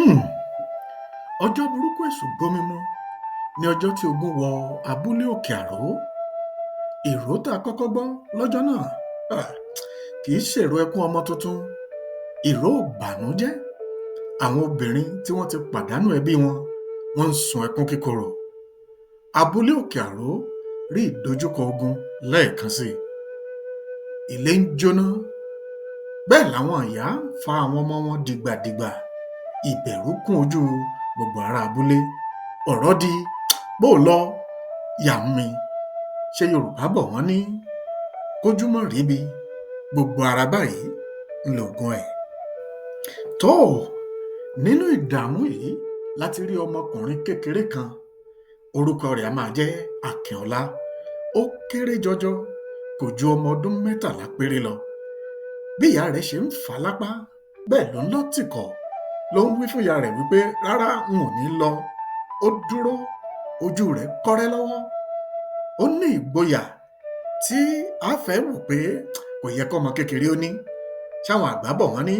um Ọjọ burúkú èṣù gbomi mu ní ọjọ tí ogun wọ abúlé Òkè Àró. Ìró tá a kọkọ gbọ lọjọ náà, kì í ṣèrò ẹkún ọmọ tuntun, ìró ìbànújẹ. Àwọn obìnrin tí wọn ti pàdánù ẹbí wọn, wọn ń sun ẹkún kíkorò. Abúlé Òkè Àró rí ìdojúkọ ogun lẹ́ẹ̀kan sí i. Ilé ń jóná, bẹ́ẹ̀ làwọn ìyá ń fa àwọn ọmọ wọn dìgbàdìgbà. Ìbẹ̀rù kún ojú gbogbo ará abúlé. Ọ̀rọ̀ di bó o lọ yà ń mi. Ṣé Yorùbá bọ̀ wọ́n ní kójúmọ́ ríbi, gbogbo ara báyìí ń lògùn ẹ̀. Tó nínú ìdààmú yìí láti rí ọmọkùnrin kékeré kan, orúkọ rẹ̀ a máa jẹ́ Akínọlá. Ó kéré jọjọ, kò ju ọmọ ọdún 13 péré lọ. Bí ìyá rẹ̀ ṣe ń fà á lápá, bẹ́ẹ̀ ló ń lọ tìkọ̀, ló ń wí fún ìyá rẹ̀ wípé rárá, n ò ní lọ. Ó dúró, ojú rẹ̀ kọ́rẹ́ lọ́wọ́. Ó ní ìgboyà tí a fẹ́ wò pé kò yẹ kọ́mọ kékeré ó ní. Ṣáwọn àgbà bọ̀ wọ́n ní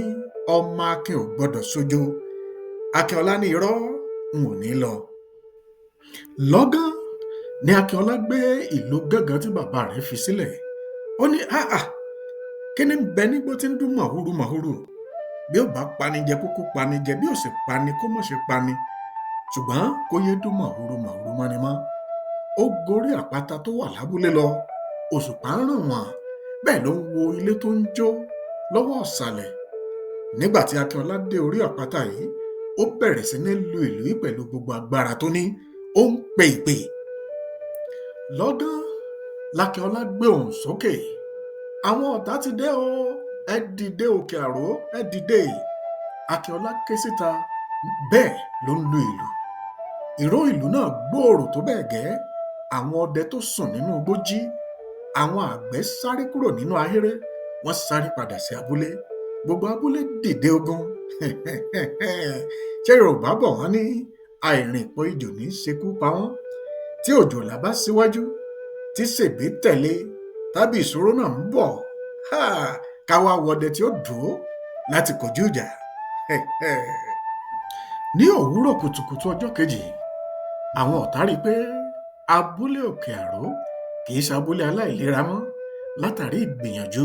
ọmọ Akin ò gbọdọ̀ sojo. Akínọlá ní irọ́, n ò ní lọ. Lọ́gán ni Akínọlá gbé ìlú gángan tí bàbá rẹ̀ fi sílẹ̀. Ó ní áà, kí ni ń bẹ nígbó tí ń dún mọ̀húrú mọ̀húrú? Bí ó bá pani jẹ kúkú pani jẹ, bí ó sì pani kó mọ̀ ṣe pani, ṣùgbọ́n kó yé dún mọ̀húrú mọ̀húrú mọ́ni mọ́. Ó gorí àpáta tó wà lábúlé lọ. Òṣùpá ń ràn wọ́n, bẹ́ẹ̀ ló ń wo ilé tó ń jó lọ́wọ́ ọ̀sàlẹ̀. Nígbà tí Akínọlá dé orí àpáta yìí, ó bẹ̀rẹ̀ sí ní lu ìlú yìí pẹ̀lú gbogbo agbára tó ní. Ó ń pe ìpè. Lọ́gán l'Akínọlá gbé ohùn sókè. Àwọn ọ̀tá ti dé o, ẹ dìde Òkè Àró, ẹ dìde. Akínọlá ké síta, bẹ́ẹ̀ ló ń lu ìlù. Ìró ìlù náà gbòòrò tó bẹ́ẹ̀ gẹ́, àwọn ọdẹ tó sùn nínú igbó jí, àwọn àgbẹ̀ sáré kúrò nínú ahéré, wọ́n sáré padà sí abúlé. Gbogbo abúlé dìde ogun. Ṣé Yorùbá bọ̀ wọ́n ní àìrìnpọ̀ ejò ní ṣekú pa wọ́n? Tí òjòlá bá síwájú, tí sèbé tẹ̀lé, tábì ìṣòro náà ń bọ̀, ká wá wọdẹ tí ó dùn ó láti kojú ìjà. Ní òwúrọ̀ kùtùkùtù ọjọ́ kejì, àwọn ọ̀tá rí i pé abúlé Òkè Àró kì í ṣabúlé aláìlera mọ́ látàrí ìgbìyànjú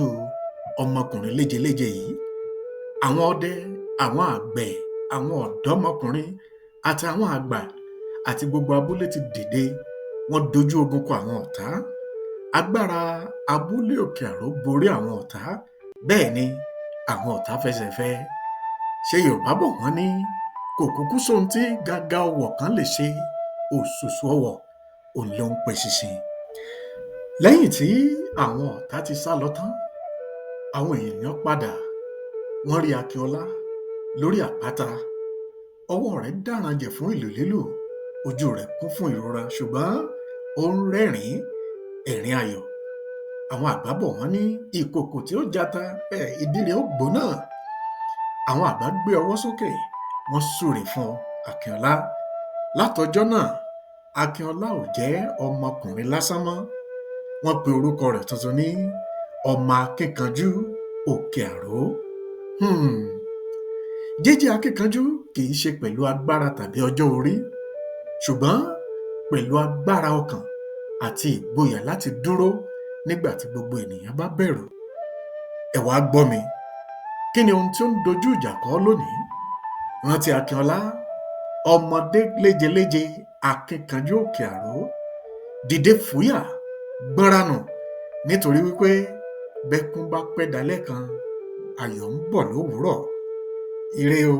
ọmọkùnrin léjeléje yìí. Àwọn ọdẹ, àwọn àgbẹ̀, àwọn ọ̀dọ́mọkùnrin àti àwọn àgbà àti gbogbo abúlé ti dìde, wọ́n dojú ogun kọ àwọn ọ̀tá. Agbára abúlé Òkè Àró borí àwọn ọ̀tá, bẹ́ẹ̀ ni àwọn ọ̀tá fẹsẹ̀ fẹ́. Ṣé Yorùbá bọ̀ wọ́n ní kò kúkú sóhun tí gàgà ọwọ̀ kan lè ṣe, òṣùṣù ọwọ̀ òun ló ń pe ṣinṣin. Lẹ́yìn tí àwọn ọ̀tá ti sá lọ tán, àwọn èèyàn padà, wọ́n rí Akínọlá lórí àpáta. Ọwọ́ rẹ̀ dárànjẹ̀ fún ìlù lílù, ojú rẹ̀ kún fún ìrora, ṣùgbọ́n ó ń rẹ́rìnín ẹ̀rín ayọ̀. Àwọn àgbà bọ̀ wọ́n ní ìkòkò tí ó jata, ìdí rẹ̀ ó gbóná. Àwọn àgbà gbé ọwọ́ sókè, wọ́n súre fún Akínọlá. Látọjọ́ náà, Akínọlá ò jẹ́ ọmọkùnrin lásán mọ́. Wọ́n pe orúkọ rẹ̀ tuntun ní ọmọ akíkanjú Òkè Àró. Jíjẹ́ akíkanjú kì í ṣe pẹ̀lú agbára tàbí ọjọ́ orí, ṣùgbọ́n pẹ̀lú agbára ọkàn àti ìgboyà láti dúró nígbà tí gbogbo ènìyàn bá bẹ̀rù. Ẹ wá gbọ́ mi, kí ni ohun tí ó ń dojú ìjà kọ ọ́ lónìí? Rántí Akínọlá, ọmọdé léjeléje, akíkanjú Òkè Àró. Dìde fúyà, gbọ́nranù, nítorí wípé bẹ́kún bá pẹ́ dalẹ́ kan, ayọ̀ ń bọ̀ lówùúrọ̀. Ire o.